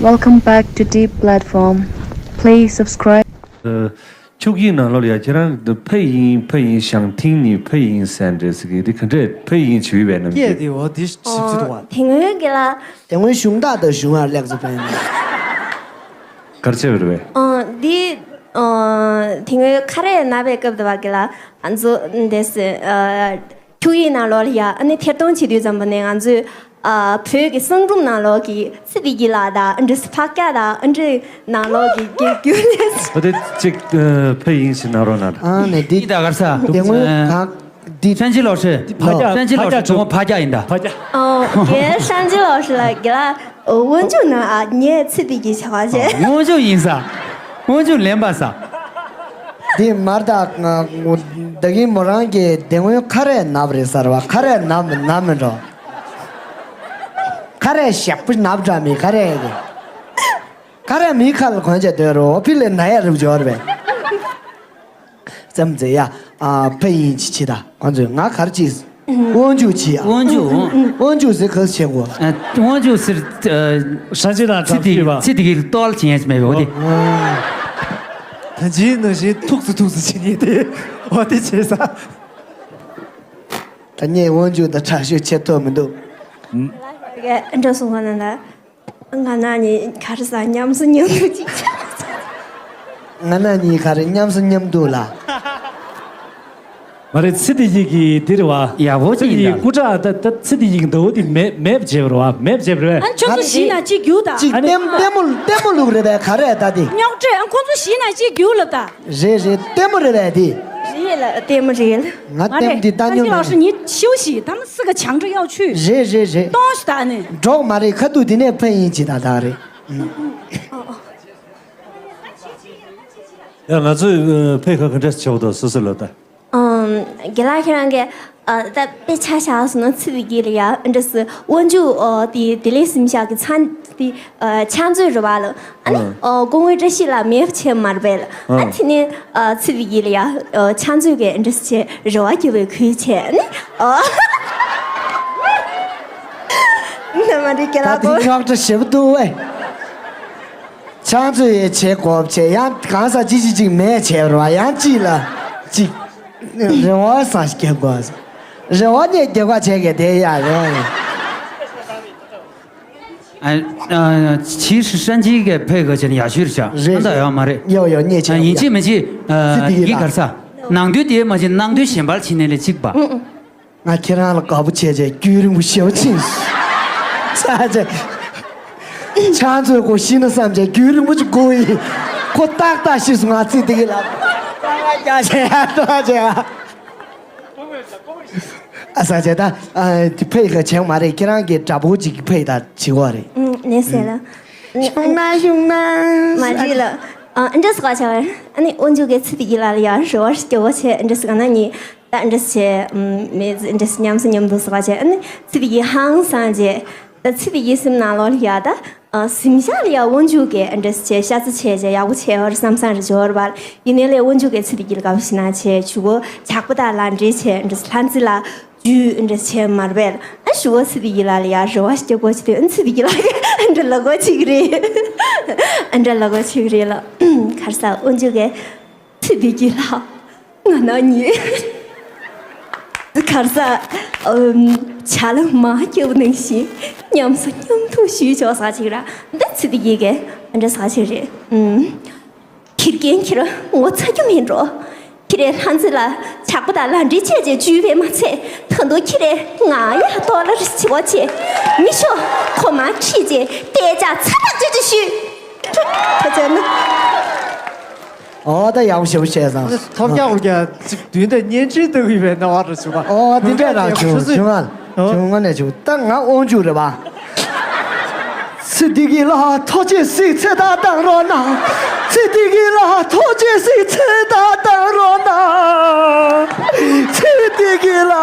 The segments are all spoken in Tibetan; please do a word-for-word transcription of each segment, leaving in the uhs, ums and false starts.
Welcome back to Deep Platform. Please subscribe. ཨ། ཁྱུག་ཡིག་ནང་ལོགས་ལ་ཡ་ཁྱེད་རང་ཕ་ཡིན་ཕ་ཡིན་ཞང་ཐིང་ནི་ཕ་ཡིན་ཟེར་འདྲ་ཟེར་གི་དེ་ག་འདྲས་ཕ་ཡིན་བྱུས་པའི་ནམ་སྐད་རྒྱག་དེ་འོ་དེ་ཞིབ་ཚིག་འདུག་བ། དེ་སྔོན་གྱི་ལ། དེ་སྔོན་གཞུང་དག་དང་གཞུང་བར་ལེགས་སུ་ཕན་ནས། གར་ཆེ་བར་བས། ཨ། འདི། ཨ། དེ་སྔོན་ཁ་རས་ན་བའི་སྐབས་དུ་བ་གི་ལ་ང་ཚོ་འདས་སེ། ཨ། ཁྱུག་ཡིག་ནང་ལོགས་ལ་ཡ་ཨ་ནི་ཐེར་གཏོང་བྱེད་དུས་ཙམ་པ་ནས་ང་ཚོས། ཨ། བོད་ཀྱི་གསང་སྒྲུང་ནང་ལོགས་ཀྱི་ཚེ་བདེ་སྐྱིད་ལགས་དང་ཨ་འདྲས་ཕག་སྐྱག་དང་ཨ་འདྲས་ནང་ལོགས་ཀྱི་རྒྱུ་རྒྱུ་ལས། ཨ་དེ་གཅིག་ཨ། ཕ་ཡིན་ཞིག་གནང་རོགས་གནང་། ཨ་ནས་འདི་ད་གར་ས་དེ་སྔོན་གང་འདི་ཧྲན་ཅི་ལོ་ཧྲི། ཕ་རྒྱ་ཧྲན་ཅི་ལོ་ཧྲི་ཕ་རྒྱ་ཅུང་ཕ་རྒྱ་ཡིན་ད། ཕ་རྒྱ། ཨོ་རྒན་ཧྲན་ཅི་ལོ་ཧྲི་ལ་རྒན་ལགས་དབོན་ཕྱུག་ནང་ཨ་ངས་ཚེ་བདེ་སྐྱིད་བྱ་བ་བྱས། དབོན་ཕྱུག་ཡིན་ས། དབོན་ཕྱུག་ལེན་པ་ས། འདི་མར་ད་ང་ད་གིན་མོ་རང་གི་དེ་སྔོན་ཁ་རས་ནབ་རེད་ཟེར་བ། ཁ་རས་ནབ་ནབ་མི་འགྲོ། ཁ་རས་ཞག་པོ་ནབ་འདྲ་མི་ཁ་རས་གི། ཁ་རས་མི་ཁ་ལ་གོན་ཆ་དོད་རོ་ཕི་ལས་ན་ཡ་རུབ་འབྱོར་བས། ཙམ་ཙེ་ཡ། ཨ། ཕ་ཡིན་ཅི་ཆི་ད་ཁོང་ཚོས་ང་གར་ཅི། དབོན་ཕྱུག་ཅི་ཡ། དབོན་ཕྱུག་དབོན་ཕྱུག་ཟེར་ག་ཟེར་གོ། ཨ། དབོན་ཕྱུག་ཟེར། ཨ། ཧྲན་ཅི་ལ་ཚེ་འདི་ཚེ་འདི་གི་ལྟོ་ལ་བྱིན་ཡ་མེད་པའི་འོ་དེ། ད་ཅི་ནང་བཞིན་ཐུགས་སུ་ཐུགས་སུ་བྱིན་ཡ་དེ་འོ་དེ་བྱས་ས། ད་ངས་དབོན་ཕྱུག་དང་དྲག་ཤོས་བྱེད་ཐུབ་མི་འདུག་འགྲོ་སོང་བ་ན་ན། ང་ན་ནི་ག་རེ་ཟ་མཉམ་སུ་མཉམ་དུ་ཅིག་ང་ན་ནི་ག་རེ་མཉམ་སུ་མཉམ་དུ་ལ། མ་རེད། ཚེ་བདེ་སྐྱིད་ཀྱི་འདི་རེད་བ། ཡག་པོ་ཅིག་ཡིན་ད། ཚེ་བདེ་སྐྱིད་སྐུ་དྲག་ད་ད་ཚེ་བདེ་སྐྱིད་ཀྱི་ཟླ་བོ་དེ་མེད་མེད་བྱས་པ་རེད་བ། མེད་བྱས་པ་རེད། ཨ་ཁྱོད་ཚོ་ཞིག་ན་ཅིག་རྒྱུག་ད། ཅིག་ལྟད་ལྟད་མོ་ལྟད་མོ་ལུག་རེད་པས་ག་རེ་ད་དེ། རྙོག་དྲ། ཨ་ཁོང་ཚོ་ཞིག་ན་ཅིག་རྒྱུག་ལབ་ད། རེད་རེད། ལྟད་མོ་རེད་པས་དེ། རེད་ལ་ལྟད་མོ་རེད། ང་ལྟད་མོ་འདི་ལྟ་མྱོང་མེད། ལགས་སོ་ཉི་ཤིའུ་ཞིག་ད་ནི་སི་ག་བྱང་ཁྲ་གཡའ་ཆུ། རེད་རེད་རེད། གཏོང་ཞིག་ད་ནི། འགྲོག་མ་རེད། ཁ་ཐུག་འདི་ནས་ཕ་ཡིན་ཅི་ད་ད་རེད། ཡ་ང་ཚོས་ཕ་ཡི་ཁ་ག་འདྲ་ཆེ་བ་དང་སོ་སོ་ལ་ད། ཨམ། རྒན་ལགས་ཁྱེད་རང་གིས་ཨ་ད་དཔེ་ཆ་བཞག་སོང་ན་ཚེ་བདེ་སྐྱིད་ལ་ཡ་འདྲ་སི་དབོན་ཕྱུག་ཨོ་དེ་དེ་ལས་སིམ་ཤག་གི་ཚན་དེ་ཨ་ཕྱག་མཛོད་རེད་བ་ལ། ཨ་ནི་ཨ་ཨོ་སྐུ་ངོ་བཀྲ་ཤིས་ལགས་མེད་བྱས་མ་རེད་པས་ལ། ཨ་ཨ་དེ་ནས་ཨ་ཚེ་བདེ་སྐྱིད་ལ་ཡ་ཨ་ཕྱག་མཛོད་ཀྱི་འདྲ་སི་བྱས་རེ་བ་རྒྱབ་པའི་ཁུལ་བྱས། ཨ་ནི་ཨ་ན་མ་རེད་རྒན་ད་ལགས་དེ་གོ་རྙོག་དྲ་ཞེ་པོ་འདུག་ཨེ། ཕྱག་མཛོད་ཡས་བྱེད་དགོས་བྱས་ཡང་གང་ཟག་ཅི་ཅི་ཅིག་མེད་བྱས་པ་རེད་བ། ཡང་ཅི་ལ་ཅིག་རེ་བ་སང་ཞིག་རྒྱབ་དགོས། རེ་བ་ནས་རྒྱབ་ཁ་བྱས་གས་དེ་ཡ་རེ་བ་ཡིན། ཨ་ཨ་ཕྱིའི་ཧྲན་ཅི་གི་ཕེ་ག་ཅན་ཡ་ཤུར་ཤ་རེད། ཨ་ད་ཡོད་མ་རེད། ཡོ་ཡོ་ཉེ་ཆ་ཡིན་ཅི་མི་ཅི། ཨ་སི་ཏི་གི་ཡི་ལ་གར་ས་ནང་དུས་དེ་མ་ཅི་ནང་དུས་གཞན་པར་ཕྱིན་ནས་ལས་གཅིག་པ། ང་ཁྱེད་རང་ལ་དགའ་པོ་བྱས་བྱས་རྒྱུན་རིང་པོ་ཞེ་པོ་ཕྱིན། ས་ཆ་ཆང་ཚོས་ཁོ་ཤི་ན་བསམ་བྱས་རྒྱུན་རིང་པོ་ཅིག་སྒུག་ཡིན། ཁོ་ཏག་ཏག་ཤི་སོང་། ང་ཚིག་དེ་གི་ལ་རྒྱ་ཆེ་ཡ་ཏོ་ཆེ་ཡ། ཨ་ས་ཆ་ད་ཨ་དེ་ཕེ་ག་ཆེན་མ་རེད། ཁྱེད་རང་གི་དྲ་འབུ་ཅིག་གི་ཕེ་ད་བྱི་བ་རེད། ཨུམ་ནས་ཟེར་ལ། ཤུང་ན་ཤུང་ན། མ་འདྲི་ལ། ཨ་འདྲ་སོགས་ཆ་བར་ཨ་ནི་དབོན་ཕྱུག་གི་ཚིག་དེ་གི་ལ་ལ་ཡ་རེ་བ་སྐྱོ་བོ་ཆེ་འདྲ་སོགས་ན་ནི། ད་འདྲ་བྱས། མེད་འདྲ་ཉམས་སུ་ཉམས་འདུག་ཟེར་བ་བྱས། ཨ་ནི་ཚེ་བདེ་སྐྱིད་ཧང་སངས་བྱས། ད་ཚེ་བདེ་སྐྱིད་སེམས་ནང་ལོགས་ལ་ཡ་ད། ཨ་སེམས་ཤ་ལ་ཡ་དབོན་ཕྱུག་གི་འདྲ་བྱས་ཤ་ཚ་བྱས་བྱས་ཡག་པོ་བྱས་བར་བསམ་བསམ་རེ་འབྱོར་བར་ཡིན་ནའི་ལས་དབོན་ཕྱུག་གི་ཚེ་བདེ་སྐྱིད་ལ་དགའ་པོ་ཞིག་ན་བྱས་ཆུ་བོ་ཇག་པ་དང་ལ་འདྲེ་བྱས་འདྲ་ལྷ་མཛེས་ལ་རྒྱུས་འདྲ་བྱས་མར་བས། ཨ་ཞུ་བ་ཚེ་བདེ་སྐྱིད་ལ་ལ་ཡ་རེ་བ་ཞིག་དགོས་ཆེ་དུས་ཨ་ཚེ་བདེ་སྐྱིད་ལ་འདྲ་ལ་གོ་ཆིག་རེད། འདྲ་ལ་གོ་ཆིག་རེད་ལ་གར་ས་དབོན་ཕྱུག་གི་ཚེ་བདེ་སྐྱིད་ལགས། ང་ན་ཉེ། གར་ས། ཨམ། བྱ་ལ་མ་སྐྱེ་བོ་ནང་བཞིན་ཉམས་སུ་ཉམས་ཐུག་ཞུས་ཆོག་ས་ཅིག་ར་འདི་ཚེ་བདེ་སྐྱིད་ཀྱི་འདྲ་ས་ཅིག་རེད། ཨམ། ཁྱི་རྒན་ཁྱེད་རང་ངོ་ཚ་རྒྱུ་མིན་འགྲོ། ཁྱེད་རའི་ལྷ་མཛེས་ལ་ཇག་པ་དང་ལ་འདྲེ་བྱས་བྱས་བཅུས་པས་མ་ཚད་ད་དུང་ཁྱེད་རའི་ང་ཡ་ཏོ་ལ་རི་ཆི་བ་བྱས་མི་ཤོ་ཁོ་མ་ཁྲིད་བྱས་ཏེ་ཅག་ཚ་ཐག་ཆོད་ཆོད་ཞུས། ཐུགས་ཐུགས་རྗེ་གནང་། ཨོ་ད་ཡག་པོ་ཞེ་པོ་བྱས་སོང་། ཐོབ་རྒྱག་འུར་རྒྱག་ཅིག་མདུན་དེ་བརྙན་འཕྲིན་ལྟ་གི་ཡོད་པའི་སྣང་བ་རུ་བྱུང་བ། ཨོ་འདི་འདྲས་ནང་བྱུང་བྱུང་ང་བྱུང་ང་ནས་བྱུང་ད་ང་དབང་ཕྱུག་རེད་པ། ཚེ་འདི་གི་ལ་ཐོ་ཅེ་སི་ཚེ་ད་བཏང་རོགས་གནང་། ཚེ་འདི་གི་ལ་ཐོ་ཅེ་སི་ཚེ་ད་བཏང་རོགས་གནང་། ཚེ་འདི་གི་ལ།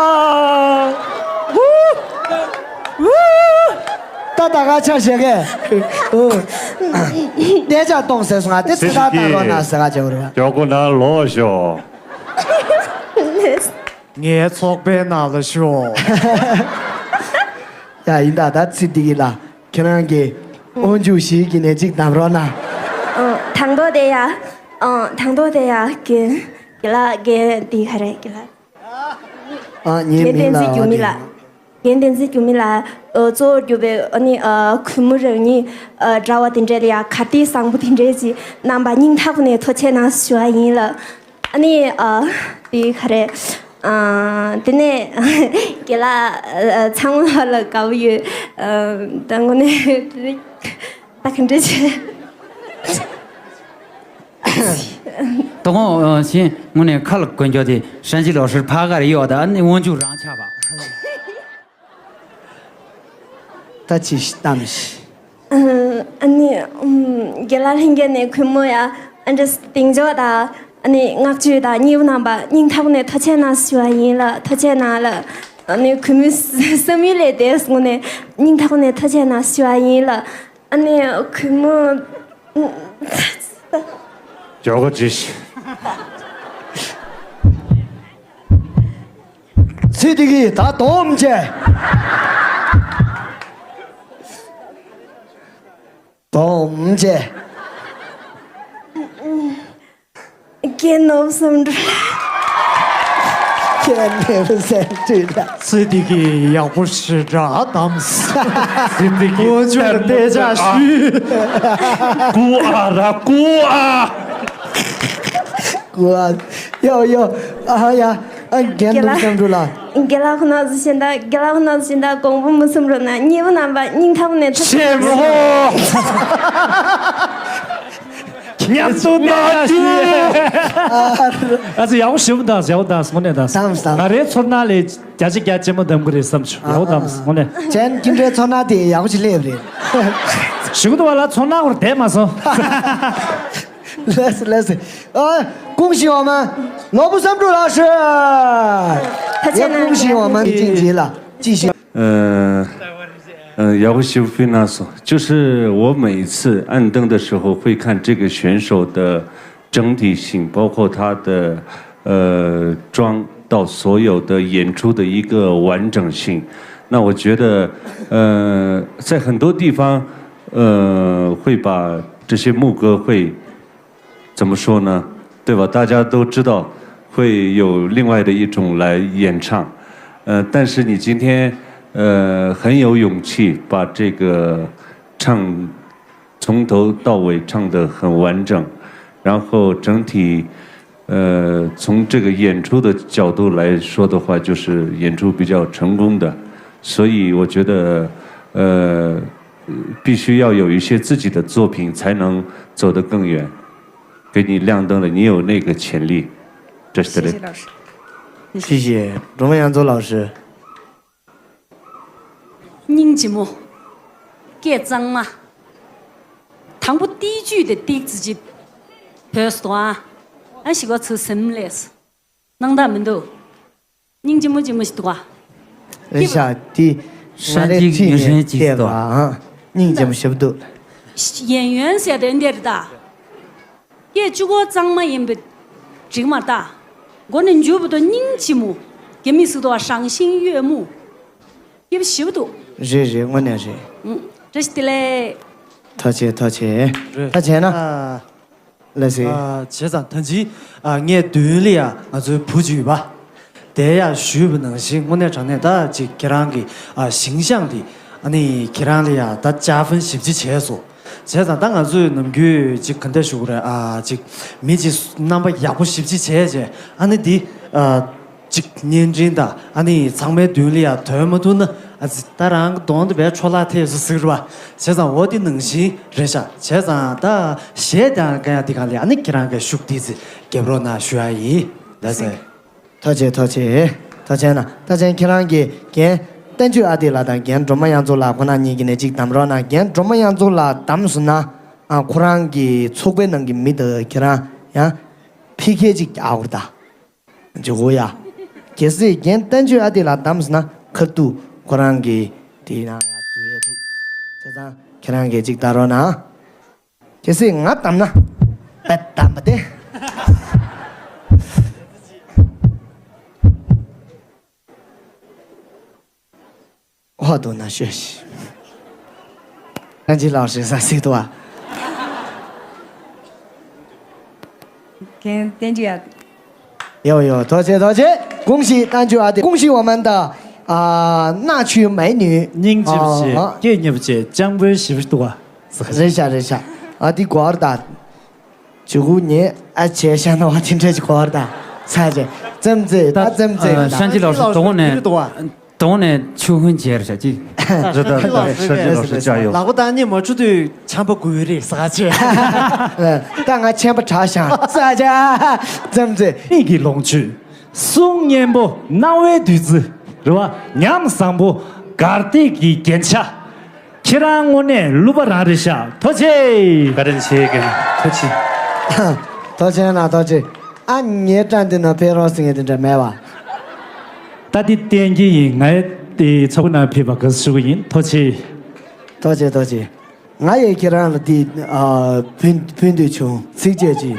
ད་ད་ག་ཆ་བཞག་གས། ཨོ། གནས་ཆག་གཏོང་ཟེར་སོང་ང་དེ་ཚེ་ད་ད་རོ་ན་ཟེར་ག་བྱེད་རེད། མགྱོགས་པོ་ན་ལོག་ཤོག་ངའི་ཚོགས་པའི་ནང་ལ་ཤོག་ཡ་ཡིན་ད་ད་ཚེ་འདི་གི་ལ་ཁྱེད་རང་གི་ དབང་ཕྱུག་ཞིག་གིས་ནས་གཅིག་གདམ་རོགས་གནང་། ཨང་། དང་ཐོག་དེ་ཡ། ཨང་། དང་ཐོག་དེ་ཡ། རྒན། རྒན་ལགས། རྒན་དེ་ག་རེ། རྒན་ལགས། ཨ། ངའི་རྒན་མིང་ལ། བསྟན་འཛིན་འགྱུར་མེད་ལགས། རྒན་བསྟན་འཛིན་འགྱུར་མེད་ལགས། ཨ། གཙོ་བོར་གྱུར་པའི་ཨ་ནི་ཨ་གུས་མོ་རང་ཉིད་ཨ་འདྲ་བ་དེ་འདྲས་ལ་ཡ་ག་དེ་བཟང་པོ་དེ་འདྲས་ཅིག་གནང་བ་སྙིང་ཐག་པ་ནས་ཐུགས་རྗེ་གནང་ཞུ་བ་ཡིན་ལགས། ཨ་ནི་ཨ་དེ་ག་རེ། ཨ། དེ་ནས་རྒན་ལགས། ཨ། ཚང་མ་ལ་དགའ་པོ་ཡོད། ཨ། ད་དངོས་གནས་ད་ག་འདྲ་བྱས། དོ་དགོང་ཨ་གཞན་དངོས་གནས་ཁ་ལ་གོན་རྒྱུ་དེ་山鸡老师ཕ་ག་རེ་ཡོད་ད། ཨ་ནི་དབང་ཕྱུག་རང་ཆགས་པ། ད་ཅི་ཞིག་གཏམ་ཞིག་ཨ་ནི། ཨུམ། རྒན་ལགས་ལྷན་རྒྱས་ནས་གུས་མོ་ཡ་ཨ་འདྲ་གདེང་འཇོག་དང་། ཨ་ནི་བསྔགས་བརྗོད་དང་མཉེས་པོ་གནང་བ་སྙིང་ཐག་པ་ནས་ཐུགས་རྗེ་གནང་ཞུ་བ་ཡིན་ལགས། ཐུགས་རྗེ་གནང་ལགས། ཨ་ནི་གུས་མོའི་བསམ་ཡུལ་ལས་འདས་སོང་ནས་སྙིང་ཐག་པ་ནས་ཐུགས་རྗེ་གནང་ཞུ་བ་ཡིན་ལགས། ཨ་ནི་གུས་མོ། ཨུམ། ཇོ་གོ་ཅི་ཞིག་ཚེ་འདི་གི་ད་སྡོམ་བྱས། སྡོམ་བྱས། རྒན་ནོར་བུ་བསམ་འགྲུབ་ལགས། རྒན་ནོར་བུ་བསམ་འགྲུབ་ལགས། ཚེ་འདི་གི་ཡག་པོ་ཞེ་དྲག་གདམས། ཚེ་འདི་གི་དབང་ཕྱུག་ལ་གཏད་ཕྱག་ཞུ། ཀུ་ཨ་ར་ཀུ་ཨ། ཀུ་ཨ། ཡོ་ཡོ། ཨ་ཡ། ཨ། རྒན་ནོར་བུ་བསམ་འགྲུབ་ལགས། རྒན་ལགས་ཁོ་ན་ཚོ་བཞིན་དང་། རྒན་ལགས་ཁོ་ན་ཚོ་བཞིན་དང་། དགོངས་པ་མ་ཚོམ་རོགས་གནང་། མཉེས་པོ་གནང་བ་སྙིང་ཐག་པ་ནས་ཐུགས་རྗེ་ཆེ་མོ། ཉམས་སུ་ན་རྒྱུ། ཨ་ཙི་ཡག་པོ་ཞེ་པོ་འདུག་ཡག་པོ་འདུག་དངོས་གནས་འདུག་དངོས་གནས་ད་ང་རའི་ཚོར་སྣང་ལས་བརྒྱ་ཆ་བརྒྱ་ཆེན་པོ་འདེམས་ཀྱི་རེད་བསམ་བྱུང་། ཡག་པོ་འདུག་དངོས་གནས། ཅན་ཀིན་ཀྲའི་ཚོར་སྣང་དེ་ཡག་པོ་ཞིག་སླེབས་རེད། ཞུ་གི་འདུག་བ་ལ་ཚོར་སྣང་བར་བསྡད་མ་སོང་། ལགས་སོ་ལགས་སོ། ཨ། 恭喜我们 ནོར་བུ་བསམ་འགྲུབ་ལགས་སུ། ཐུགས་རྗེ་གནང་། 恭喜我们 金吉了，继续。 呃，呃，要不是非那所，就是我每一次按灯的时候会看这个选手的整体性，包括他的呃妆到所有的演出的一个完整性。那我觉得，呃，在很多地方，呃，会把这些牧歌会怎么说呢？对吧？大家都知道会有另外的一种来演唱，呃，但是你今天呃很有勇气，把这个唱从头到尾唱得很完整，然后整体呃从这个演出的角度来说的话，就是演出比较成功的，所以我觉得呃必须要有一些自己的作品才能走得更远。 给你亮灯了，你有那个潜力。这是谢谢老师。谢谢。 谢谢。 འགྲོ་མ་དབྱངས་མཚོ་老师། སྙིང་རྗེ་མོ། སྐད་གཙང་མ། དང་པོ་ཏིག་ཅུས་དེ་ཏིག་ཙི་ཅི་བོས་སོང་ཨ། ཨ་ཞིག་བ་ཚོ་སེམས་ལས་སྣང་དག་མི་འདུག་སྙིང་རྗེ་མོ་རྗེ་མོ་ཞིག་འདུག་ཨ། རེད་ཤག་དེ་ང་རའི་འཁྲིས་ནས་བལྟས་པའང་སྙིང་རྗེ་མོ་ཞེ་པོ་འདུག 演员 ཟེར་དེ་འདིར་ད། སྐད་གཅིག་པོ་གཙང་མ་ཡིན་པའི་འགྲིག་མ་ད། མགོ་ནས་མཇུག་བར་དུ་སྙིང་རྗེ་མོ། རྒྱ་མི་སུ་དོ་བ་ཧྲང་ཤིང་ཡོད་མོ། སྐྱིད་པོ་ཞེ་པོ་འདུག་རེད་རེད། དངོས་གནས་རེད། ཨུ། བཀྲ་ཤིས་བདེ་ལེགས། ཐུགས་རྗེ་ཆེ། ཐུགས་རྗེ་ཆེ། རེད། ད་བྱས་ན། ཨ། ལགས་སེ། ཨ། བྱས་ཙང་ད་ཅི། ཨ། ངའི་མདུན་ལ་ཡ་ང་ཚོའི་བུ་ཅིག་ཡོད་པ། དེ་ཡ་ཞུས་པ་ནང་བཞིན་དངོས་གནས་དྲང་གནས་ད་ཅིག་ཁྱེད་རང་གི། ཨ། ཞིང་ཤང་འདི། ཨ་ནི་ཁྱེད་རང་ལ་ཡ་ད་加分་ཞིབ་ཅིག་བྱས་སོང་། བྱས་ཙང་ད་ང་ཚོས་ནམ་རྒྱུན་ཅིག་ག་འདྲ་ཞུ་དགོས་རེད། ཨ། ཅིག་མི་ཅིག་རྣམ་པ་ཡག་པོ་ཞིབ་ཅིག་བྱས་རྗེས་ཨ་ནི་འདི། ཨ། ཅིག་བརྙན་འཕྲིན་དང་ཨ་ནི་ཚང་མའི་མདུན་ལ་ཡ་ཐོན་མ་ཐུབ་ན། ཨ་ཙི། ད་རང་གི་གདོང་དེ་བས་འཕྲོ་བརླག་ཐེབས་སོང་ཟེར་བ། བྱས་ཙང་འོ་དེ་ནང་བཞིན་རེད་ཤག་བྱས་ཙང་ད་གཞས་དང་ག་ཡ་དེ་ག་ལ་ཨ་ནི་ཁྱེད་རང་གི་ཤུགས་དེ་ཙི་རྒྱབ་རོགས་གནང་ཞུ་ཡ་ཡིན། ལགས་སེ། ཐུགས་རྗེ་ཆེ། ཐུགས་རྗེ་ཆེ། ད་བྱས་ན་ད་བྱས་ན་ཁྱེད་རང་གིས་རྒན་བསྟན་ཆོས་ཨ་ཏི་ལགས་དང་རྒན་སྒྲོལ་མ་དབྱངས་མཚོ་ལགས་ཁོ་ན་གཉིས་ཀྱི་ནས་ཅིག་གདམ་རོགས་གནང་། རྒན་སྒྲོལ་མ་དབྱངས་མཚོ་ལགས་གདམ་སོང་ན། ཨ། ཁོ་རང་གི་ཚོགས་པའི་ནང་གི་མི་དང་ཁྱེད་རང་ཡང་ཕི་ཁེ་ཅིག་རྒྱག་དགོས་རེད་ད། འཇུག་གོ་ཡ། གལ་སྲིད་རྒན་བསྟན་ཆོས་ཨ་ཏི་ལགས་གདམ་སོང་ན་ཁ་ཐུག་ཁོ་རང་གི་དེ་ནང་ཡ་འཛུལ་ཡས་འདུག་བྱས་ཙང་ཁྱེད་རང་གིས་ཅིག་ལྟ་རོགས་གནང་། གལ་སྲིད་ང་གདམ་ན། པད་གདམ་པ་དེ། ཧོ་དོ་ན་ཤོད་ཤི། 张琪老师啥谁多啊？跟编剧啊。有有，多谢多谢，恭喜单曲阿弟，恭喜我们的啊、那曲美女。 སྙིང་རྗེ་པོ་བྱེད། ཨ། སྐད་སྙན་པོ་བྱེད། སྤྱང་པོའི་ཞིབ་ཏུ་བ། རེད་ཤག་རེད་ཤག་ཨ་འདི་གོ་བར་ད། ཇུ་གུ་ཉེ་ཨ་ཆེ་ཤ་ན་བ་དེ་འདྲ་ཅིག་གོ་བར་ད། ཚ་ཅེ་ཙམ་ཙེ་ད་ཙམ་ཙེ་ད། 山鸡老师，等我呢，等我呢，求婚节了，小鸡。 རེད་ད་རེད་ད་རེད་ད། 山鸡老师加油。 ལག་པ་བཏང་ཉིན་མ་འཁྲུ་དུས་ཆམ་པ་འགུལ་རེད་ཟ་ཅེ། ད་ང་ཆམ་པ་དྲག་ཤག་ཚ་ཅེ་ཙམ་ཙེ། མིག་གི་ལོངས་སྤྱོད། གསུང་སྙན་པོ། སྣང་བའི་བདུད་རྩི། རེད་བ། ཉམས་བཟང་པོ། གར་སྟེགས་ཀྱི་རྒྱན་ཆ། ཁྱེད་རང་དངོས་གནས་གླུ་པ་རང་རེད་ཤག་ཐུགས་རྗེ་ཆེ། བཀའ་དྲིན་ཆེ་གི། ཐུགས་རྗེ་ཆེ། ཐུགས་རྗེ་ཆེ་ན་ཐུགས་རྗེ་ཆེ། ཨ་ངའི་སྐྲ་འདི་ན་ཕེབས་རོགས་ཟེར་མཁན་དེ་འདྲ་མེད་བ། ད་འདི་བསྟན་གྱི་ཡིན། ངའི་དེ་ཚོགས་པ་ནང་ཕེབས་པ་དགའ་བསུ་ཞུ་གི་ཡིན། ཐུགས་རྗེ་ཆེ། ཐུགས་རྗེ་ཆེ་ཐུགས་རྗེ་ཆེ། ང་ཡི་ཁྱེད་རང་ལ་འདི་ཨ་ཕུལ་ཕུལ་འདོད་བྱུང་། ཚིགས་བཅད་ཅིག་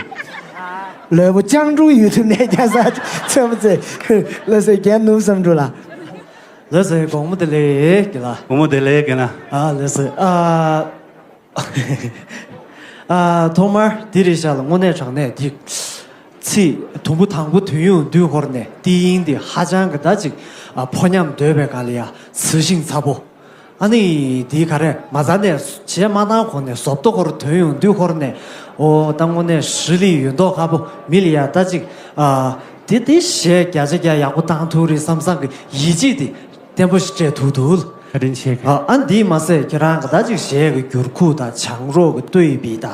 ལུས་པོ་སྤྱང་གྲུང་ཡུལ་དུ་གནས། རྒྱ་ས་ཚེམ་ཚེ་ལ་སེ་རྒྱན་ནུབ་བསམ་འགྲུབ་ལ། ལགས་སེ་དགོང་མོ་བདེ་ལེགས་དགེ་ལགས། དགོང་མོ་བདེ་ལེགས་དགེ་ལགས། ཨ་ལགས་སེ་ཨ། ཨ་ཐོག་མར་འདི་རེད་ཤག་ལ་དངོས་གནས་དྲང་གནས་འདི་ཚིག་དུམ་བུ་དང་པོ་དོན་ཡོད་འདུས་ཧོར་ནས་དེ་ཡིན་འདི་ཧ་ཅང་གི་ད་ཅིག་ཨ་ཕོ་ཉམས་དོད་པའི་སྒང་ལ་ཡ་ཚ་ཞིང་ཚ་པོ། ཨ་ནི་འདི་ག་རེ་མ་རྩ་ནས་བྱས་མ་བཏང་གོང་ནས་བཟོ་ལྟ་ཧོར་དོན་ཡོད་འདུས་ཧོར་ནས། ཨོ་ད་དངོས་གནས་ཧྲི་ལི་ཡོད་མདོག་ཁ་པོ་མི་ལ་ཡ་ད་ཅིག་ཨ་དེ་དེ་གཞས་བརྒྱ་ཆ་བརྒྱ་ཡག་པོ་བཏང་ཐུབ་རེད་བསམ་བསམ་གི་ཡིད་ཆེས་དེ་བརྟན་པོ་ཞིག་སྤྲད་ཐུབ་འདུག་བཀའ་དྲིན་ཆེ་གི། ཨ་ཨ་འདིས་མ་ཟད་ཁྱེད་རང་གི་ད་ཅིག་གཞས་ཀྱི་འགྱུར་ཁུག་དང་བྱང་རོག་གི་ལྟོས་པའི་ད་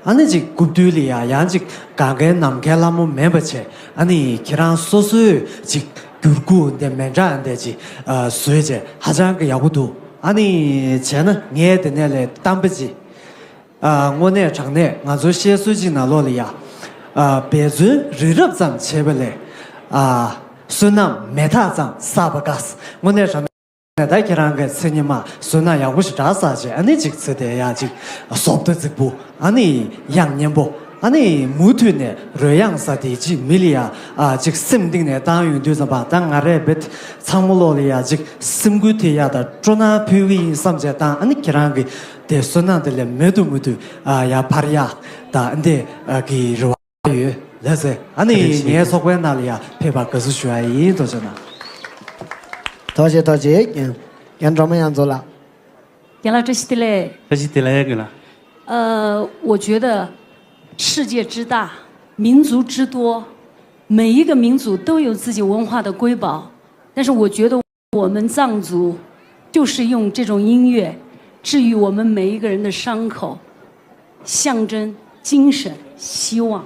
ཨ་ནི་ཅིག་རྐུབ་རྡོལ་ལ་ཡ་ཡང་ཅིག་གང་གའི་ནམ་མཁའི་ལྷ་མོ་མིན་པ་བྱས། ཨ་ནི་ཁྱེད་རང་སོ་སོའི་ཅིག་འགྱུར་ཁུག་འདི་མི་འདྲ་འདི་ཅིག་ཨ་བཟོས་བྱས་ཧ་ཅང་གི་ཡག་པོ་འདུག་ཨ་ནི་བྱས་ན་ངས་དེ་ནས་ལས་གཏམ་དཔེ་ཅིག་ཨ་དངོས་གནས་དྲང་གནས་ང་ཚོའི་བཤད་སྲོལ་ཅིག་ནང་ལོགས་ལ་ཡ། ཨ་འབད་བརྩོན་རི་རབ་ཙམ་བྱས་པ་ལས། ཨ་བསོད་ནམས་མེ་སྟག་ཙམ་བསགས་པ་དགའ། དངོས་གནས་དྲང་གནས་ད་ཁྱེད་རང་གི་མཚན་ཉི་མ་བསོད་ནམས་ཡག་པོ་ཞིག་དྲག་བསགས་བྱས། ཨ་ནི་ཅིག་ཚེ་དེ་ཡ་ཅིག་བཟོ་ལྟ་རྫིག་པོ། ཨ་ནི་དབྱངས་སྙན་པོ། ཨ་ནི་མུ་མཐུད་ནས་རོལ་དབྱངས་ཟེར་དེ་ཅིག་མི་ལ་ཡ་ཨ་ཅིག་སེམས་གཏིང་ནས་བཏང་ཡོང་དུས་ཙམ་པ་ད་ང་རས་རྦད་ཚང་མ་ལོག་ལ་ཡ་ཅིག་སེམས་འགུལ་ཐེབས་ཡ་ད་སྤྲོ་སྣང་ཕུལ་གི་ཡིན་བསམ་བྱས་བཏང་། ཨ་ནི་ཁྱེད་རང་གི་དེ་བསོད་ནམས་དེ་ལས་མེད་དུ་མི་འདུག་ཨ་ཡ་འཕར་ཡ་ད་འདི་ཨ་གི་རེ་བ་ཡོད། ལགས་སེ། ཨ་ནི་ངའི་ཚོགས་པའི་ནང་ལ་ཡ་ཕེབས་པར་དགའ་བསུ་ཞུ་ཡ་ཡིན། ཐུགས་རྗེ་གནང་། ཐུགས་རྗེ་ཐུགས་རྗེ། རྒན་སྒྲོལ་མ་དབྱངས་མཚོ་ལགས། རྒན་ལགས་བཀྲ་ཤིས་བདེ་ལེགས། བཀྲ་ཤིས་བདེ་ལེགས་རྒན་ལགས། 呃，我觉得世界之大，民族之多，每一个民族都有自己文化的瑰宝。但是我觉得我们藏族就是用这种音乐治愈我们每一个人的伤口，象征精神、希望。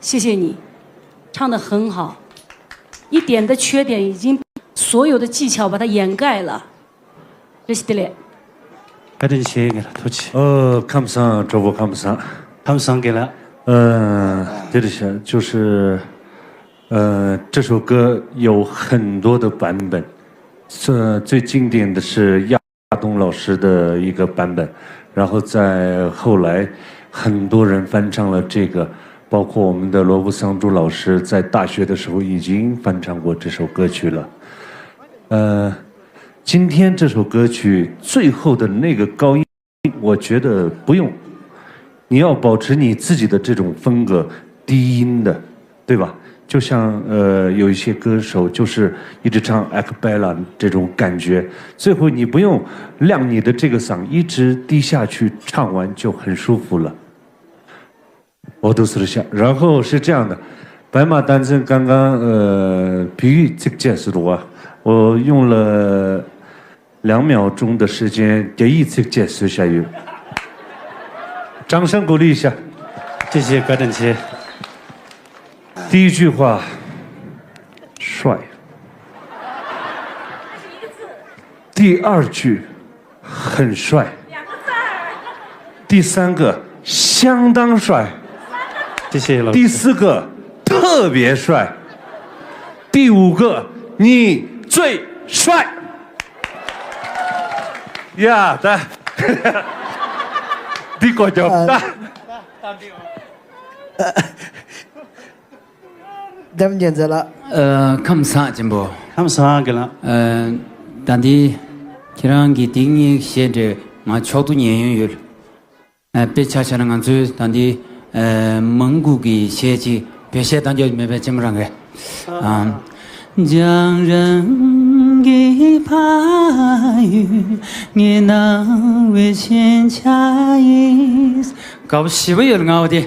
谢谢你，唱得很好，一点的缺点已经所有的技巧把它掩盖了。 རེད་ཤི་དེ་ལས། བཀའ་དྲིན་ཆེ་གི་ལ་ཐུགས་རྗེ་ཆེ། ཨོ་ཁམས་བཟང་གྲོགས་པོ་ཁམས་བཟང་། ཁམས་བཟང་གི་ལ། 呃，对了，就是，呃，这首歌有很多的版本，最最经典的是亚东老师的一个版本，然后再后来很多人翻唱了这个，包括我们的罗布桑珠老师在大学的时候已经翻唱过这首歌曲了。呃，今天这首歌曲最后的那个高音，我觉得不用，你要保持你自己的这种风格，低音的，对吧？就像呃有一些歌手就是一直唱 a cappella 这种感觉，最后你不用亮你的这个嗓，一直低下去唱完就很舒服了。 我都试了下，然后是这样的，白马丹森刚刚呃比喻这个解释的话，我用了两秒钟的时间，给一次解释下去，掌声鼓励一下。谢谢高正奇。第一句话，帅。第二句，很帅。第三个相当帅。谢谢老师。第四个特别帅。第五个你最帅。呀，对。你过奖。འདེམས་རྒྱལ་མཚན་ལགས། ཨ། ཁམས་བཟང་ཆེན་པོ། ཁམས་བཟང་གི་ལགས། ཨ། ད་འདི་ ཁྱེད་རང་གིས་དེ་གཉིས་བཤད་འདྲ་ང་ཕྱོགས་བསྡུ་ཉན་ཡོན་ཡོད། ཨ། དཔེ་ཆ་བཞག་ན་ང་ཚོའི་ད་འདི་ཨ་མང་གུ་གི་གཞས་ཅིག་བོད་གཞས་བཏང་རྒྱུ་མེད་པའི་ཅེ་མ་རང་གི། ཨ། རྒྱང་རིང་གི་ཕ་ཡུལ་ངའི་སྣང་བའི་ཞེན་ཆགས་ཡིན། དགའ་པོ་ཞེ་པོ་ཡོད་ལ་ང་བ་དེ་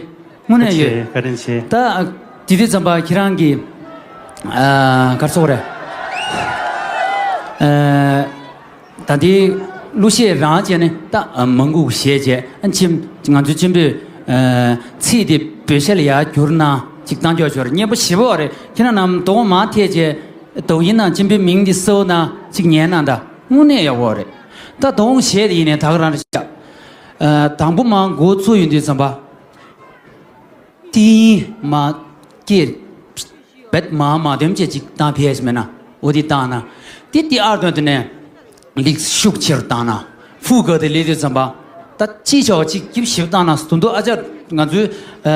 དངོས་གནས་ཡོད། བཀའ་དྲིན་ཆེ། ད་དེ་དུས་ཙམ་པ་ཁྱེད་རང་གི་ཨ་གར་སོག་རེད། ཨ། ད་ལྟའི་གླུ་གཞས་རང་བྱས་ནས་ད་མང་གུ་གཞས་བྱས་ཨ་ནི་ང་ཚོའི་གཅེན་པོས་ཨ་ཚིག་དེ་བོད་གཞས་ལ་ཡར་བསྒྱུར་ན་ཅིག་བཏང་ཆོག་ཆོག་རེད། སྙན་པོ་ཞེ་པོ་རེད། ཁྱེད་རང་རྣམས་དོ་དགོང་མར་ཐད་བྱས་དོ་ཡིན་ན་གཅེན་པོའི་མིང་འདི་གསོལ་ན་ཅིག་ཉན་ན་ད་དངོས་གནས་ཡག་པོ་རེད། ད་དོ་དགོང་གཞས་དེ་ཡིན་ནའི་ད་ག་རང་རེད་ཤག་ཨ། དང་པོ་མར་འགོ་ཚུགས་ཡོང་དུས་ཙམ་པ། ཏིང་མ་སྐྱེར་བེད་མ་མ་དེམ་ཅེ་ཅིག་བཏང་ཕེ་ཞིག་མེད་ན་འོ་དེ་བཏང་ན། དེ་དེ་ཨར་དོན་དེ་ནས་ལིག་ཤུགས་ཆེར་བཏང་ན་ཧྥུ་ག་དེ་ལི་དེ་ཙམ་པ། ད་ཅི་ཆོག་ཅིག་སྐྱིབ་ཞིབ་བཏང་ན་དུ་འདུག་ཨ་ཅག་ང་ཚོའི་ཨ་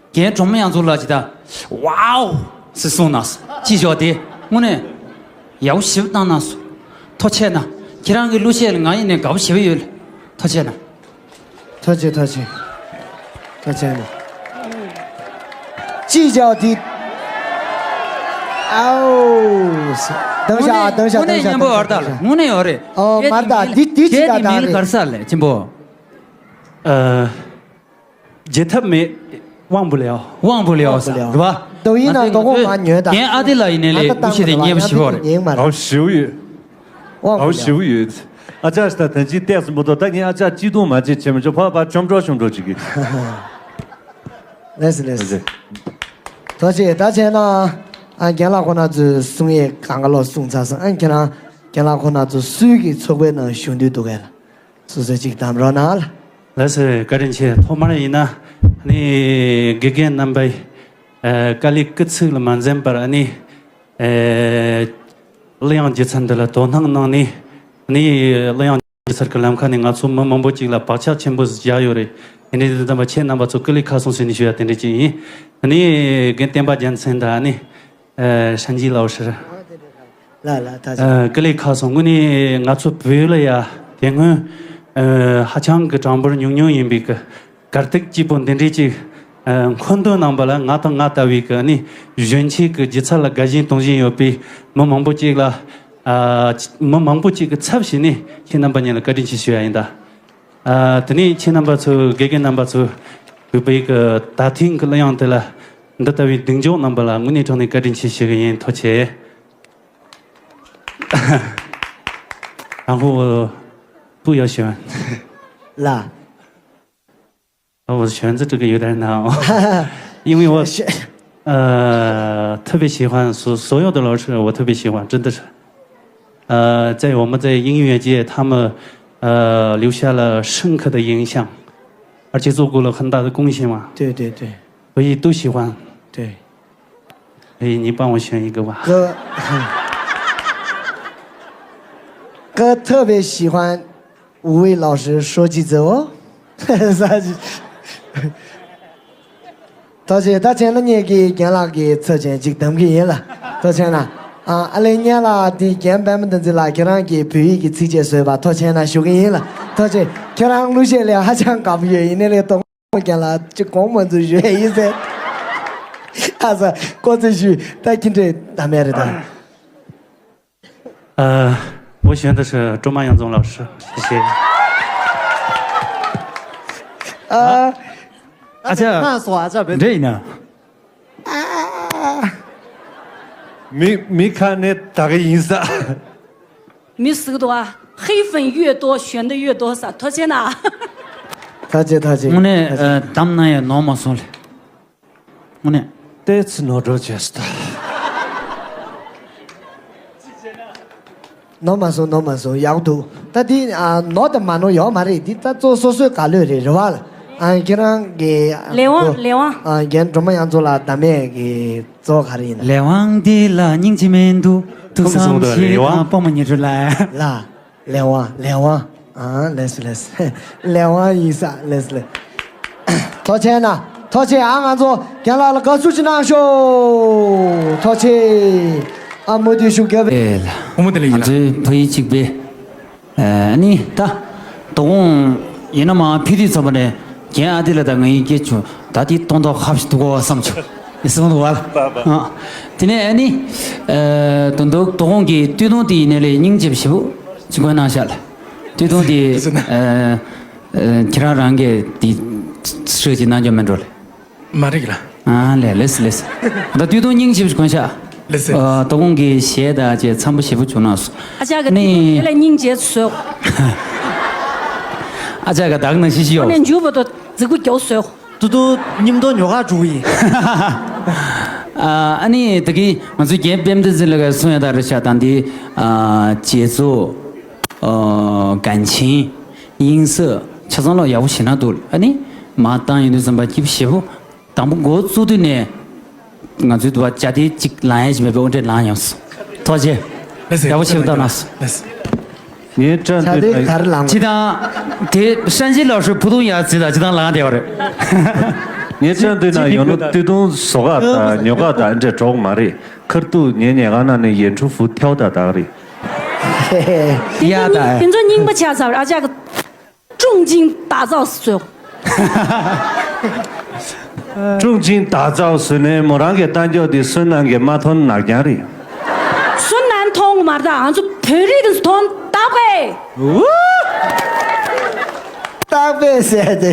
རྒན་གྲོང་མི་ཡང་ཚོ་ལ་ཅི་ད་ཝའོ་སི་སོང་ན་ཅི་ཆོག་དེ་དངོས་གནས་ཡག་པོ་ཞིབ་བཏང་ན་སོ། ཐོ་ཆད་ན་ཁྱེད་རང་གི་གླུ་གཞས་ལ་ང་ཡིན་ནས་དགའ་པོ་ཞེ་པོ་ཡོད་ལ་ཐོ་ཆད་ན། ཐུགས་རྗེ་ཐུགས་རྗེ། ཐུགས་རྗེ་ནི། ཅི་བྱ་དེ། ཨའོ། དང་ཤ་དང་ཤ་དང་ཤ་དང་ཤ་དང་ཤ། དངོས་གནས་ཡོད་རེད། ཨོ་མར་ད་དེ་དེ་ཅི་ད་ད་རེད། གར་ས་ལས་ཆེན་པོ། ཨ། བརྗེད་ཐབས་མེད། དབང་པོ་ལེའོ། དབང་པོ་ལེའོ་ས་རེད་བ། དོ་ཡིན་ན་དོ་གོ་ང་ཉོས་ད། རྒན་ཨ་ཏི་ལ་ཡིན་ནས་ལས་གུ་ཤེས་དེ་ཉེ་བོ་ཞི་བ་རེད། ཨོ་ཞི་བོ་ཡོད། དབང་པོ་ལེའོ། ཞི་བོ་ཡོད། ཨ་ཅག་ད་ཐན་ཅི་ཏེག་སི་མོ་ཏོ་ད་ངས་ཨ་ཅག་ཅི་དུང་མ་ཅི་ཆེ་མི་ཆོ་ཕ་ཕ་ཆོམ་འགྲོ་ཆོམ་འགྲོ་ཅིག་གི། ལེས་ལེས། ཐུགས་རྗེ་ཆེ། ད་བྱས་ན་ཨ་རྒན་ལགས་ཁོ་ན་ཚོས་གསུང་ཡས་གང་ག་ལོ་གསུང་ཚར་སོང་། ཨ་ཁྱེད་རང་རྒན་ལགས་ཁོ་ན་ཚོ་སུས་ཀྱི་ཚོགས་པའི་ནང་ཞུགས་འདོད་འདུག་གས། སོ་སོ་ཅིག་གདམ་རོགས་གནང་ལ། ལགས་སོ་བཀའ་དྲིན་ཆེ། ཐོག་མར་ཡིན་ན་ནི་དགེ་རྒན་རྣམ་པའི་ཨ་དཀའ་ལས་སྐུ་ཚིགས་ལ་མ་འཛེམས་པར་ཨ་ནི་ཨ་གླུ་དབྱངས་སྒྱུ་རྩལ་འདི་ལ་དོ་སྣང་གནང་ནས་ནི་གླུ་དབྱངས་སྒྱུ་རྩལ་གྱི་ལམ་ཁ་ནས་ང་ཚོ་མི་མང་པོ་ཅིག་ལ་བག་ཆགས་ཆེན་པོ་བཞག་ཡོད་རེད། དེ་འདྲའི་དུས་ཙམ་པ་ཁྱེད་རྣམ་པ་ཚོ་སྐུ་ལས་ཁག་སོང་ཟེར་ནས་ཞུ་ཡ་དེ་འདྲ་ཅིག་ཡིན། ནི་རྒན་བསྟན་པ་རྒྱལ་མཚན་དང་ནི་ཨ་ཧྲན་ཇི་ལའོ་ཧྲི། ལ་ལ་ད་ཅི། ཨ་སྐུ་ལས་ཁག་སོང་། དངོས་གནས་ང་ཚོ་བོད་ལ་ཡ་དེ་སྔོན་ཨ་ཧ་ཅང་གི་གྲངས་འབོར་ཉུང་ཉུང་ཡིན་པའི་གི་གར་སྟེགས་སྐྱིད་པོ་འདི་འདྲའི་ཅིག་ཨ་མཁོ་འདོན་གནང་པ་ལ་ང་དང་ང་ལྟ་བུའི་གི་ནི་གཞོན་སྐྱེས་ཀྱི་སྒྱུ་རྩལ་ལ་དགའ་ཞེན་གཏོང་བཞིན་ཡོད་པའི་མི་མང་པོ་ཅིག་ལ་ཨ་མི་མང་པོ་ཅིག་གི་ཚབ་བྱས་ནས་ཁྱེད་རྣམ་པ་གཉིས་ལ་བཀའ་དྲིན་ཆེ་ཞུ་ཡ་ཡིན་ད། ཨ་དེ་ནས་ཁྱེད་རྣམ་པ་ཚོ་དགེ་རྒན་རྣམ་པ་ཚོ་བོད་པའི་གི་ད་ཐེངས་ཀྱི་གླུ་དབྱངས་དེ་ལ་འདི་ལྟ་བུའི་གདེང་འཇོག་གནང་པ་ལ་དངོས་གནས་དྲང་གནས་བཀའ་དྲིན་ཆེ་ཞུ་གི་ཡིན། ཐུགས་རྗེ་ཆེ།然后不要选。 ལ། 我选择这个有点难哦，因为我呃特别喜欢所所有的老师，我特别喜欢，真的是，呃，在我们在音乐界，他们呃留下了深刻的影响，而且做过了很大的贡献嘛，对对对。所以都喜欢。对。所以你帮我选一个吧。哥，哥特别喜欢 五位老师说几次哦。 ཐུགས་རྗེ་ཆེ། ད་ཆེན་ལ་ངེད་ཀྱི་རྒན་ལགས་ཀྱི་ཚབ་ཆེན་ཅིག་གདམ་གི་ཡིན་ལ། ཐུགས་རྗེ་ཆེ་ན། ཨ་ཨ་ལེ་ཉན་ལ་དེ་རྒན་པད་མ་བསྟན་འཛིན་ལགས་ཁྱེད་རང་གིས་བོད་ཡིག་གི་ཚིགས་བཅད་བཟོས་པ་ཐུགས་རྗེ་ཆེ་ན་ཞུ་གི་ཡིན་ལ། ཐུགས་རྗེ་ཆེ། ཁྱེད་རང་གླུ་གཞས་ལས་ཧ་ཅང་དགའ་པོ་ཡོད་ཡིན་ནའི་ལས་གཏོང་རྒན་ལགས་ཅིག་གོང་མ་ཚོ་ཞུ་ཡ་ཡིན་ཟེར། ཨ་ས་ཀོ་ཚེ་ཞུ་ད་ཁྱི་འདྲེ་ད་མེད་རེད་ད། 呃，我选的是卓玛杨宗老师，谢谢。 ཨ། ཨ་ཅག་ཨ་ཅག་འདྲེ་ཡིན་ན། མི་མི་ཁ་ནས་ད་ག་ཡིན་ས། མི་ཟིག་འདུག་ཨ། 黑粉越多选的越多ས། ཐུགས་རྗེ་ཆེ་ན། ཐུགས་རྗེ་ཆེ་ཐུགས་རྗེ་ཆེ། དངོས་གནས་ཨ་གདམ་ན་ཡང་ནོར་མ་སོང་ལེ། དངོས་གནས། ཏོག་ཙམ་ནོར་འགྲོ་བྱས་སོང་ད། ནོར་མ་སོང་ནོར་མ་སོང་ཡག་འདུག་ད་འདི་ཨ་ནོར་དང་མ་ནོར་ཡོད་མ་རེད། འདི་ད་གཙོ་སོ་སོའི་ག་ལོས་རེད་རེད་བ་ལ། ཨ་ཁྱེད་རང་གི་ལས་དབང་ལས་དབང་། ཨ་རྒན་སྒྲོལ་མ་དབྱངས་མཚོ་ལགས་བདམས་ཡས་ཀྱི་གཙོ་བོ་ག་རེ་ཡིན་ན། ལས་དབང་འདི་ལ་སྙིང་རྗེ་མི་འདུག་ཐུགས་བསམ་བཞེས་དང་སྤོ་མོ་ཉི་སྒྲོལ་ལགས། ལ། ལས་དབང་ལས་དབང་། ཨ་ལེས་ལེས། ལས་དབང་ཡིན་ས་ལེས་ལེས། ཐུགས་རྗེ་ཆེ་ན། ཐུགས་རྗེ་ཆེ། ཨ་ང་ཚོ་རྒན་ལགས་ལ་དགའ་བསུ་ཅིག་གནང་ཤོག་ཐུགས་རྗེ་ཆེ། ཨ་མོ་དུས་ཤུགས་རྒྱབ། ཨེ་ལ། ཁོ་མོ་དེ་ལ་ཡིན་ང་ན། ཚོའི་བོད་ཡིག་གཅིག་པའི་ ཨ་ནི་ད་དོ་དགོང་ཡིན་ན་མ་ཕི་དུས་ཚོ་པ་ནས་རྒན་ཨ་ཏི་ལ་ད་ངའི་སྐད་ཆུ་ད་དེ་སྟོང་ཐོག་ཧབ་ཞིག་འདུག་གོ་བསམ་ཆུ་ཡིན་སོང་འདུག་བ་ལ། དེ་ནས་ཨ་ནི་དོན་དུ་དོ་དགོང་གི་སྟོད་ཐུང་དེ་ཡིན་ནའི་ལས་སྙིང་རྗེ་ཞེ་པོ་ཅིག་དགོས་གནང་ཤག་ལ། སྟོད་ཐུང་དེ་ཁྱེད་རང་རང་གིས་དེ་ཧྲུའུ་ཅི་གནང་རྒྱུ་མེད་འགྲོ་ལེ། མ་རིག་ལ། ཨ་ལེ་ལེས་ལེས། ད་དུས་ཐུང་སྙིང་རྗེ་པོ་གོན་ཤག་ལེས་ལེས། ཨ་དོ་དགོང་གི་གཞས་དང་བཅས་འཚམ་པོ་ཞེ་པོ་བྱུང་ན་སོ། ཨ་ཅག་གི་ནི་དུས་ཐུང་དེ་ལ་སྙིང་རྗེ་བཟོས། ཨ་ཅག་གི་དག་ན་ཤི་ཤི་ཡོད། ནས་མཇུག་བར་དུ་རྫི་གུ་རྒྱོབ་བཟོས། ཏུ་ཏུ་མཉམ་དུ་ཉོ་ག་འགྲོ་གི་ཡིན། ཨ་ཨ་ནི་ད་གི་ང་ཚོའི་རྒན་དཔལ་ལྡན་འཛིན་ལ་ག་གསུང་ཡ་ད་རེ་ཤག་དང་དེ་ཨ་རྗེས་ཚོ་ཨ་གན་ཆིན་དབྱིངས་སུ་ཆ་ཚང་ལོ་ཡག་པོ་ཞེ་ན་འདུག་ཨ་ནི་མ་བཏང་ཡོང་དུས་ཙམ་པ་སྐྱིད་པོ་ཞེ་པོ། དང་པོ་འགོ་བཙུགས་དུས་ནས་ང་ཚོའི་དུ་བ་བཅའ་སྡེ་གཅིག་ལངས་ཡ་ཞིག་མེད་པའི་དབུ་འབྱེད་ལངས་ཡོང་སོང་། ཐུགས་རྗེ་ཆེ། ཡག་པོ་ཞེ་པོ་བཏང་གནང་སོང་། ངའི་བཀྲ་བྱ་དེ་ག་རེ་ལངས། ཅི་དང་། དེ་ཧྲན་ཞི་ལགས་སུ་བུ་ཐུང་ཡག་ཟིག་དང་ཅི་དང་ལངས་བསྡད་པ་རེད། ངའི་བཀྲ་འདོད་ན་ཡོང་ལོ་སྟོད་ཐུང་བཟོ་ག་དང་ཉོ་ག་དང་འདྲ་གྲོགས་མ་རེད། ཁར་ཏུ་ཉེ་ཉེ་ག་ན་ནས་ཡེ་འཕྲུ་ཧྥུ་ཐེའོ་ད་དག་རེད། དེ་ཡ་ད། དེ་ཚོ་རྙིང་པ་ཆགས་ཚར་ཨ་ཅག་གི 重金打造所有。 ཀྲུང་ཅིང་ཏཱ་ཙའོ་ཟེར་ནས་མོ་རང་གི་རྟ་མགྱོགས་དེ་བསོད་ནམས་ཀྱིས་མ་ཐོན་ནག་རྐྱང་རེད། བསོད་ནམས་མཐོང་མ་རེད་ང་ཚོ་བོད་རིགས་ཀྱི་མཐོང་ད་པས། ཏག་པས་ཟེར་ཏེ་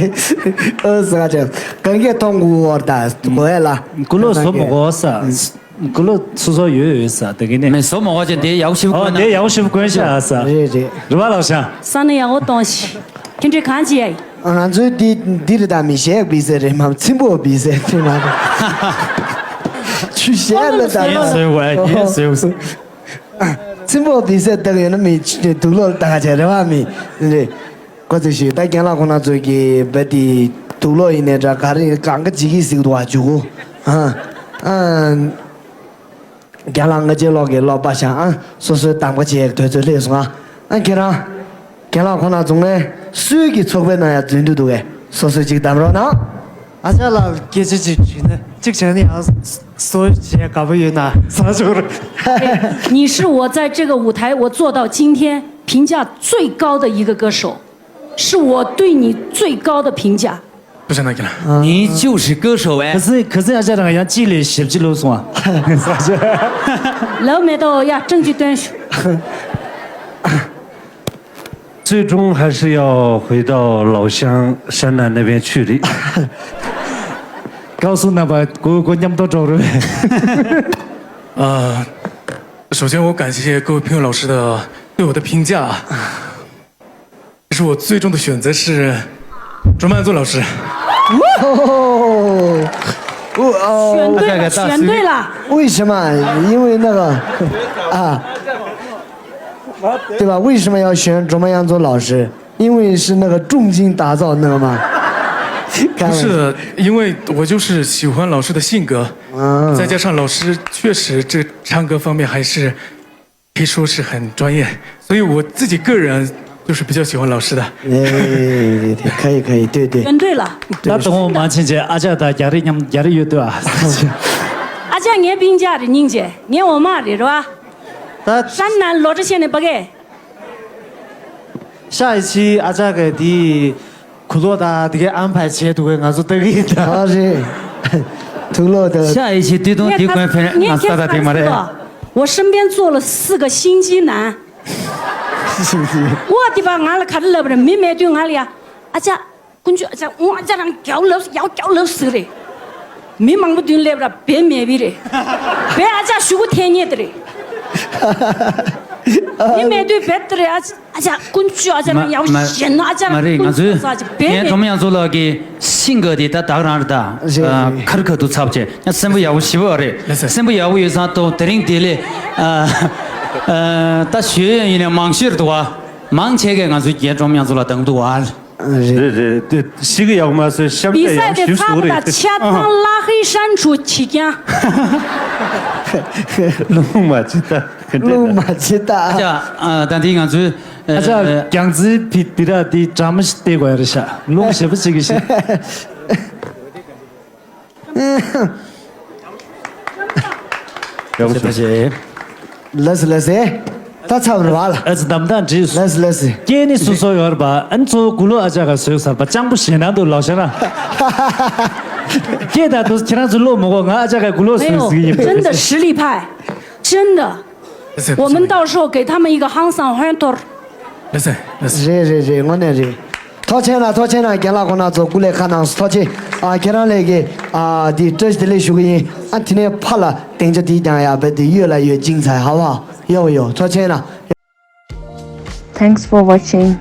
ཨོ་ཟེར་ཅེ་གང་གས་མཐོང་དགོས་བར་ད་གོ་ཡ་ལ། ཀུ་ལོ་བཟོ་མ་དགོས་ས། ཀུ་ལོ་སོ་སོ་ཡོད་ཡོད་ས་དེ་གི་ནས། མེ་བཟོ་མ་དགོས་ཅེ་དེ་ཡག་ཞིབ་ཨོ་དེ་ཡག་ཞིབ་གོན་ཤ་ས། རེད་རེད། རི་བ་ལགས་ཤ། ས་ནས་ཡག་པོ་གཏོང་ཤི། ཁྱེད་འདྲི་གང་ཅི་ཡ་ཡི། ང་ཚོའི་འདི་འདི་རི་དྭགས་མི་གཞས་བི་ཟེར་རེད་མ་ཚིམ་པོ་བི་ཟེར་ཚིམ་མ་རེད། ཆུ་གཞས་ལ་ད་ཡིན་ཟེར་བ་ཡིན་ཟེར་བ། ཚིམ་པོ་བི་ཟེར་བཏགས་ཡོད་ན་མི་དུག་ལོག་ལ་ད་ག་བྱས་རེད་བ་མི་རེད། ཁོ་ཚོས་ཞུས་ད་རྒན་ལགས་ཁོང་རྣམ་ཚོ་གིས་བ་དེ་དུག་ལོག་ཡིན་ནའི་འདྲ་ག་རེ་གང་ག་ཇི་གི་ཟིག་འདུག་བ་ཇུ་གུ་ཨ་ཨ། རྒན་ལགས་ང་རྗེས་ལོག་གི་ལོག་པ་ཤང་ཨ་སོ་སོའི་དམ་པ་བྱས་དུས་ཚོད་སླེབས་སོང་ཨ། ཨ་ཁྱེད་རང་རྒན་ལགས་ཁོང་རྣམ་ཚོ་ངས་སུས་ཀྱི་ཚོགས་པའི་ནང་ཡང་འཛུལ་འདུག་འདུག་གས་སོ་སོའི་ཅིག་གདམ་རོགས་གནང་། ཨ་ཅག་ལགས་སྐད་ཆ་ཅིག་དྲིས་ན་གཅིག་བྱས་ན་ཡང་སོ་བྱས་དགའ་པོ་ཡོད་ན་ས་ཞོར། 你是我在这个舞台我做到今天评价最高的一个歌手，是我对你最高的评价。 不是那个了。你就是歌手哎。 ཁ་སང་ཁ་སང་ཨ་ཅག་རང་ཡང་གཅིག་ལས་ཞེ་པོ་ཅིག་ལོས་སོང་ཨ། 楼没到呀，证据端出。 最终还是要回到老乡山南那边去的。 告诉那把给我给我念不到招了。 啊，首先我感谢各位评委老师的对我的评价啊。 可是我最终的选择是卓玛yanzu老师。 哦，哦，选对了，选对了。为什么？因为那个啊，对吧？为什么要选卓玛yanzu老师？因为是那个重金打造那个吗？不是，因为我就是喜欢老师的性格，再加上老师确实这唱歌方面还是 可以说是很专业，所以我自己个人就是比较喜欢老师的。 哎，可以可以，对对。 选对了。 ད་དུང་མ་ཕྱིན་ཆད་ཨ་ཅག་དང་རྒྱ་རི་མཉམ་རྒྱ་རི་ཡོད་དུ་ཨ། ཨ་ཅག་ངའི་སྤུན་ཀྱག་རེད་སྙིང་རྗེ་ངའི་འོ་མ་རེད་རོ། ད་ཧྲན་ནན་ལོ་ཀྲི་ཤན་ནས་པ་གེ། 下一期ཨ་ཅག་གི་དེ་གུ་ལོ་དང་དེ་གའི་ཨམ་ཕ་བྱས་འདུག་གས་ང་ཚོ་ལྟ་གི་ཡིན་ད། ཨ་རེད། ཐུག་ལོ་དང་། 下一期对东敌官分 ངས་ཁ་ངས་ས་ད་དེ་མ་རེད། 我身边坐了四个心机男。ཨོ་དེ་པ་ང་ལ་ག་རེ་ལབ་རེད་མི་མེད་དུས་ང་ལ་ཡ། ཨ་ཅག་དཀོན་མཆོག་ཨ་ཅག་ཨོ་ཨ་ཅག་རང་རྒྱའུ་ལབ་ཡའུ་རྒྱའུ་ལབ་ཟིག་རེད། མི་མང་པོ་མདུན་སླེབས་ར་བེ་མེད་བི་རེད། བེ་ཨ་ཅག་ཞུ་གུ་འཐེན་ཉེ་དེ་རེད། མི་མེད་དུས་བེ་དེ་རེད་ཨ་ཅག་ཨ་ཅག་དཀོན་མཆོག་ཨ་ཅག་རང་ཡའུ་ཞེན་ན་ཨ་ཅག་རང་མ་རེད་ང་ཚོའི་རྒན་སྒྲོལ་མ་དབྱངས་མཚོ་ལགས་ཀྱི་ཤིང་ག་དེ་ད་དག་རང་རེད་ད། རེད་རེད། ཁར་ཁ་ཐུག་ཚབ་བྱས་ཡང་སེམས་པ་ཡག་པོ་ཞེ་པོ་རེད། སེམས་པ་ཡག་པོ་ཡོད་ཙང་ཏོ་དེ་རིང་དེ་ལས་ད་ཞུ་ཡོད་ཡིན་ནའི་མང་ཤོས་རེད་འདུག་བ། མང་ཆེ་གས་ང་ཚོའི་རྒན་སྒྲོལ་མ་དབྱངས་མཚོ་ལགས་དང་འདུག་བ། རེད་རེད་དེ་ཤི་གི་ཡག་མ་ཟེར་ཤམ་བི་ས་དེ་ཚ་པོ་དང་ཆ་ཚང་ལྷ་ཧི་ཧྲན་ཆུ་ཆི་ཀྱང་། རླུང་མ་ཅི་ལྟ། རླུང་མ་ཅི་ལྟ། ཨ་ཅག་ད་འདི་ང་ཚོའི་ཨ་ཅག་རྒྱང་རྩིས་བི་བི་ར་འདི་འདྲ་མ་ཞིག་བལྟས་དགོས་ཡ་རེད་ཤག་རླུང་ཞེ་པོ་ཅིག་གི་ཤི། ཡག་པོ་བྱུང་། ལགས་སོ་ལགས་སོ། ད་ཚར་བ་རེད་བ་ལ། ཨ་ཙི་གདམ་དང་འདྲིས། ལགས་སོ་ལགས་སོ། སྐད་ནི་སོ་སོ་ཡོད་རེད་པ། ཨ་ནི་གཙོ་བོ་དགུ་ལོ་ཨ་ཅག་ག་བཟོས་ཚར་བ་སྤྱང་པོ་ཞེད་སྣང་འདུག་ལགས་ཤག་ར། སྐད་ད་དུང་ཁྱེད་རང་ཚོ་བློ་མི་དགོས། ང་ཨ་ཅག་ག་དགུ་ལོ་བཟོས་ཟིག་ཡིན། 没有，真的实力派，真的。我们到时候给他们一个 Hangsan Huantor。 རེད་རེད་རེད། དངོས་གནས་རེད། ཐུགས་རྗེ་ཆེ་གནང་། ཐུགས་རྗེ་ཆེ་གནང་། རྒན་ལགས་ཁོང་རྣམ་ཚོ་སྐུ་ལས་ཁག་གནང་སོང་། ཐུགས་རྗེ་ཆེ། ཨ་ཁྱེད་རང་ལས་ཀྱི་ཨ་འདི་བཀྲ་ཤིས་བདེ་ལེགས་ཞུ་གི་ཡིན། ཨ་དེ་ནས་ཕར་ལ་སྡིངས་ཆ་དེ་ཀྱང་ཡ་བེད་དེ་ཡོད་ལ་ཡོད་ཅིང་ཚ་ཧ་བ་ཡོ་ཡོ། ཐུགས་རྗེ་ཆེ་གནང་། Thanks for watching.